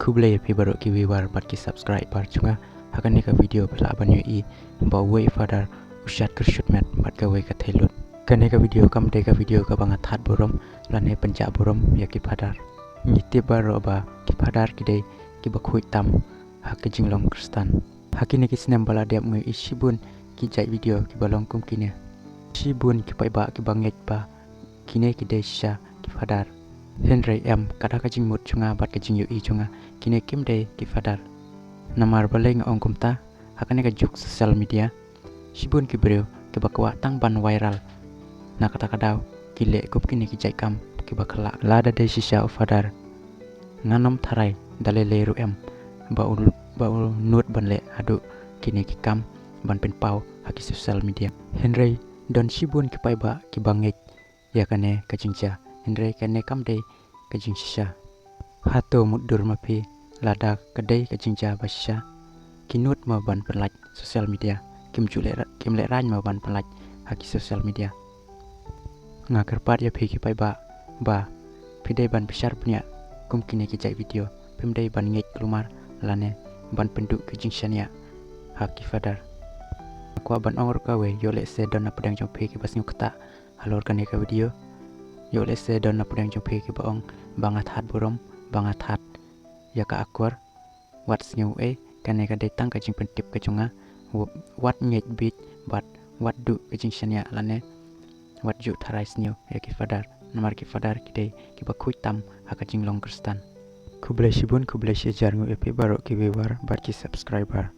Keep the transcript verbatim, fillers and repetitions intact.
Khublei ïa phi baroh ki viewer bad ki subscriber jong nga. Ha kane ka video phi lah ban ïohi ba uwei u father u shad kyrshut met bad kawei ka thei lut. Kane ka video kam dei ka video kaba nga thad burom lane pynjah burom ïa ki father. Ngi tip baroh ba ki father ki dei kiba khuid tam ha ka jinglong Khristan. Ha kine ki snem ba la dep ngi ïohi shibun ki jait video kiba long kum kine. Shibun ki paidbah kiba ngeit ba kine ki dei shisha ki father. Hynrei em, kat ha ka jingmut jong nga bad ka jingïohi jong nga, kine kim dei ki father. Namar balei nga ong kumta, ha kane ka juk social media, shibun ki briew kiba kwah tang ban viral. Na kata ka daw ki leh kum kine ki jait kam kiba khlak. Lada dei shisha u father, ngan ym tharai da lei lei ruh em ba u, ba u nud ban leh haduh kine ki kam ban pynpaw ha ki social media. Hynrei don shibun ki paidbah kiba ngeit ïa kane ka jingjia, hynrei kane kam dei ka jingshisha. Hato mutdur ma phi lada ka dei ka jingjia ba shisha? Ki nud mo ban pynlait social media, kim ju leh ra-, kim lehraiñ mo ban pynlait ha ki social media. Nga kyrpad ïa phi ki paidbah ba phi dei ban bishar bniah kum kine ki jait video, phim dei ban ngeit kulmar lane ban pynduh ki jingshaniah ha ki father. Nga kwah ban ong ruh kawei, ïoh lehse don na pdeng jong phi kiba sngewkhia halor kane ka video. Ïoh lehse don na pdeng jong phi kiba ong ba nga thad burom, ba nga thad ïa ka akur. Wat sngew ei, kane ka dei tang ka jingpyntip ka jong nga. Wa-, wat ngeit bit bad wat duh ka jingshaniah lane wat ju tharai sniew ïa ki father. Namar ki father ki dei kiba khuid tam ha ka jinglong Khristan. Khublei shibun, khublei shihajar nguh ïa phi baroh ki viewer bad ki subscriber.